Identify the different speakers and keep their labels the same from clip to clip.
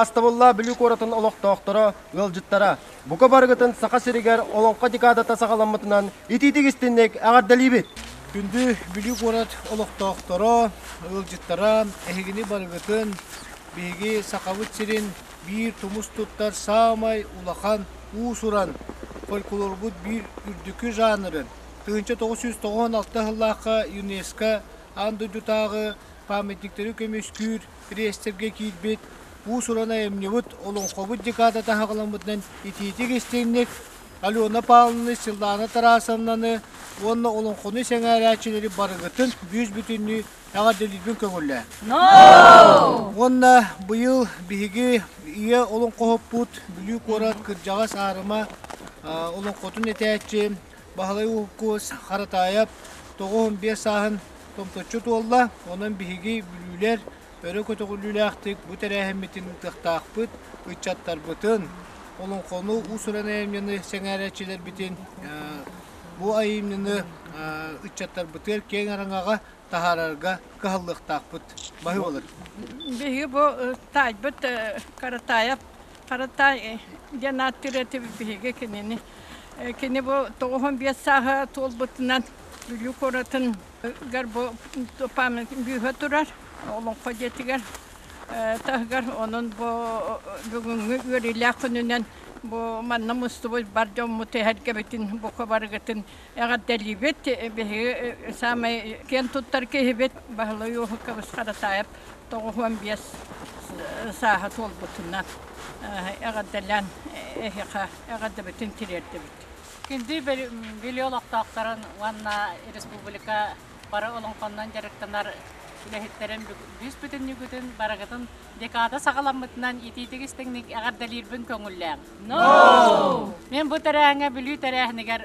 Speaker 1: Астабылла Бүлүү куоратын олохтоохторо, ыалдьыттара, бука барыгытын Саха сиригэр Олоҥхо декадата саҕаламмытынан итиитик истинник эҕэрдэлиибит!
Speaker 2: Күндү Бүлүү куорат олохтоохторо, ыалдьыттара, эһигини барыгытын биһиги Сахабыт сирин биир тумус туттар саамай улахан уус-уран фольклорбут биир үрдүкү жанрын 1996 сыллаахха ЮНЕСКО аан дойдутааҕы памятниктары көмүскүүр реестргэ киирбит уус-уран айымньыбыт Олоҥхобут декадата аһаҕаламмытынан итиитик истиҥник Алена Павловна, Светлана Тарасовнаны уонна олоҥхону сэҥээрээччилэри барыгытын бүүс-бүтүннүү эҕэрдэлиирбин көҥүллээ. Уонна быйыл биһиги ийэ олоҥхоһуппут Бүлүү куорат кырдьаҕас аарыма олоҥхотун этээччи Баһылай Уһуккуос Харатаайап 95 сааһын томточчу туолла. Онон биһиги бүлүүлэр өрө көтөҕүллүүлээхтик бу тэрээһиммитин ыытыахтаахпыт, ыччаттарбытын, олоҥхону, уус-уран айымньыны сэҥээрээччилэрбитин бу айымньыны ыччаттарбытыгар киэҥ араҥаҕа таһаарарга кыһаллыахтаахпыт. Баһыы болар.
Speaker 3: Биһиги бу таайбыт Каратаев Каратай диэн ааттыыр этибит биһиги кинини. Кини бу 95 сааһа туолбутунан Бүлүү куоратын гар бу памятник бүүһэ турар Олоҥхо дьиэтигэр таһыгар. Онон бу бүгүҥҥү үөрүүлээх күнүнэн бу манна мустубут бар дьоммут эһэргэбитин бука барыгытын эҕэрдэлиибит. Биһиги саамай киэн туттар киһибит Баһылай Уоһукабыс Харатаев 95 сааһа туолбутунан эҕэрдэлээн эһиэхэ эҕэрдэбитин тириэрдэбит.
Speaker 4: Күндү Бүлүү олохтоохторун уонна республика бары олоҥхоннон дьарыктанар үлэһиттэрин бүүс-бүтүннүүгүтүн барыгытын декада саҕаламмытынан итиитик истиҥник эҕэрдэлиирбин көҥүллээҥ. Мин бу тэрээһиҥҥэ Бүлүү тэрээһинигэр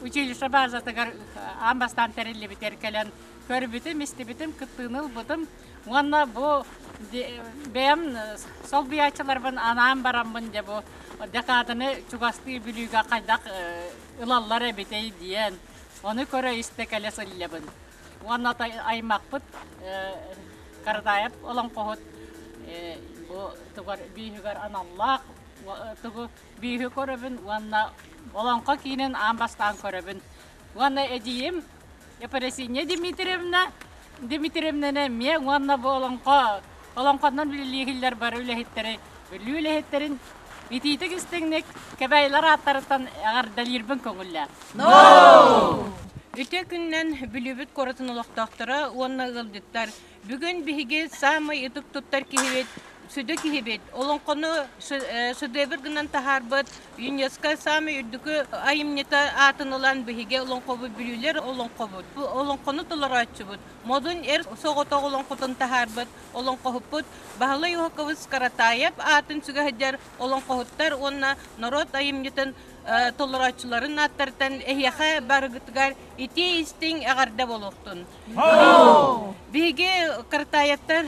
Speaker 4: училище базатыгар аан бастаан тэриллибитигэр кэлэн көрбүтүм, истибитим, кыттыыны ылбытым уонна бу бэйэм солбуйааччыларбын анаан бараммын дьэ бу декаданы чугастыы Бүлүүгэ хайдах ылаллар эбитэй диэн ону көрө-истэ кэлэ сылдьабын. Уонна аймахпыт Каратаев олоҥхоһут бу тугар бүүһүгэр аналлаах тугу бүүһү көрөбүн уонна олоҥхо киинин аан бастаан көрөбүн. Уонна эдьиийим Ефросинья Дмитриевна Дмитриевнаны эмиэ уонна бу олоҥхо олоҥхоннон үлэлииһиллэр бары үлэһиттэри Бүлүү үлэһиттэрин итиитик истиҥник Кэбээйилэр ааттарыттан эҕэрдэлиирбин көҥүллээх.
Speaker 5: Үтүө күнүнэн Бүлүүбүт куоратын олохтоохторо уонна ыалдьыттар. Бүгүн биһиги саамай ытык туттар киһибит, сүдү киһибит, олоҥхону шедевр гынан таһаарбыт ЮНЕСКО саамай үрдүкү айымньыта аатын ылан биһиги олоҥхобут Бүлүүлэр олоҥхобут, олоҥхону толорооччубут, модун эр соҕотох олоҥхотун таһаарбыт олоҥхоһуппут Баһылай Уһукович Каратаев аатын сүгэ сылдьар олоҥхоһуттар уонна норуот айымньытын толорооччуларын ааттарыттан эһиэхэ барыгытыгар итии-истиҥ эҕэрдэ буолуохтун. Биһиги Каратаевтар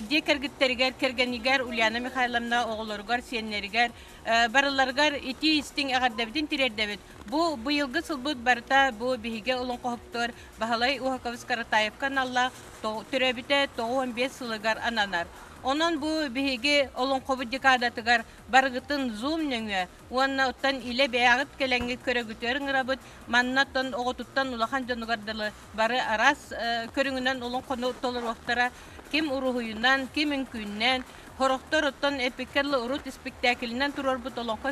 Speaker 5: дьиэ кэргиттэригэр, кэргэнигэр Ульяна Михайловна оҕолоругар, сиэннэригэр барыларыгар итии-истиҥ эҕэрдэбитин тириэрдэбит. Бу быйылгы сылбыт барыта бу биһиги олоҥхоһуттар Баһылай Уһакович Каратаевка аналлаах төрөөбүтэ 95 сылыгар ананар. Онон бу биһиги олоҥхобут декадатыгар барыгытын Zoom нөҥүө уонна оттон илэ бэйэҕит кэлэҥҥит көрөгүтүгэр ыҥырабыт. Манна оттон оҕотуттан улахан дьонугар дылы бары араас көрүҥүнэн олоҥхону толоруохтара. Ким уруһуйунан, ким үҥкүүннэн, сорохтор оттон эпиккэ дылы урут испиктээкилинэн туруорбут олоҥхо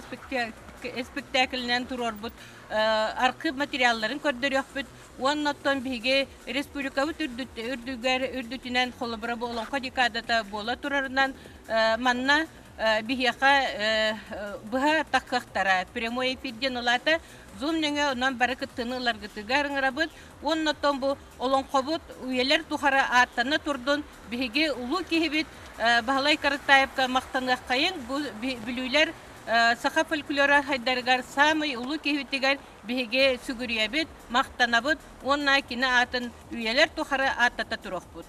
Speaker 5: испиктээкилинэн туруорбут архыып материалларын көрдөрүөхпүт уонна оттон биһиги республикабыт үрдүгэр үрдүтүнэн холобура бу олоҥхо декадата буола турарынан манна биһиэхэ быһа таххыахтара прямой эфир диэн улаата зум нөҥө онон бары кыттыыны ыларгытыгар ыҥырабыт уонна оттон бу олоҥхобут үйэлэр тухары ааттана турдун биһиги улуу киһибит Баһылай Каратаевка махтаныаххайын бу бүлүүлэр саха фольклора хайдарыгар саамай улуу киһибитигэр биһиги сүгүрүйэбит, махтанабыт уонна кини аатын үйэлэр тухары ааттата туруохпут.